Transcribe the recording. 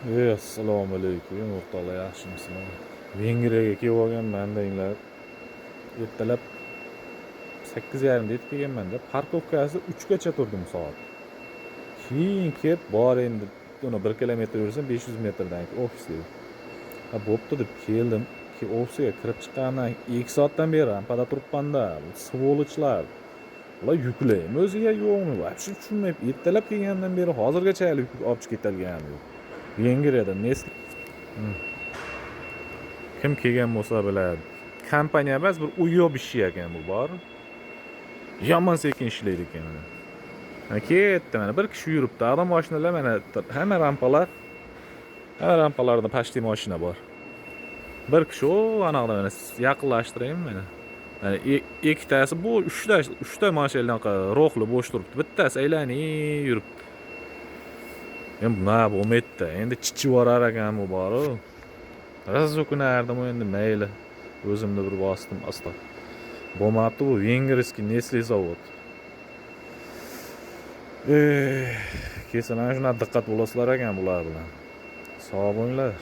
Assalomu alaykum, o'rtoqlar, yaxshimisizlar? Vengriyaga kelib olganman denglar. Ertalab 8:30da yetib kelganmanda, парковка si 3gacha turdim soat. Keyin kelib, bor endi, uni 1 kilometr yursam, 500 metrdan keyin ofis dedi. Ha, bo'pti deb keldim. Keyin ofisga kirib chiqqandan 2 soatdan beri rampada turibman-da. Сволочь lar. Ular yuklaymi o'ziga yo'qmi? Вообще tushunmay, ertalab kelgandan beri hozirgacha hali yuk olib chiqib ketolganim yo'q. Vengriyada Nestle. Kim kelgan bo'lsa biladi. Kompaniya emas, bir уёбище ekan bu bor. Yomon sekin ishlaydi ekan. Mana ketdi, mana bir kishi yuribdi. Adam mashinalar mana hamma rampalar, hamma rampalarda почти mashina bor. Bir kishi o anaqada, mana yaqinlashtiraymi mana. Mana ikkitasi bu uchta mashina ro'hli bo'sh turibdi. Bittasi aylanib yuribdi. Endi bunaqa bo'lmaydi. Endi chichib yuborar ekan bu boru. Rosa so'kinardim endi, mayli. O'zimni bir bosdim asta. Bo'lmabdi, bu венгерский Nestle zavod. Kelsalar shunaqa diqqat bo'lasizlar ekan bular bilan. Sog' bo'linglar.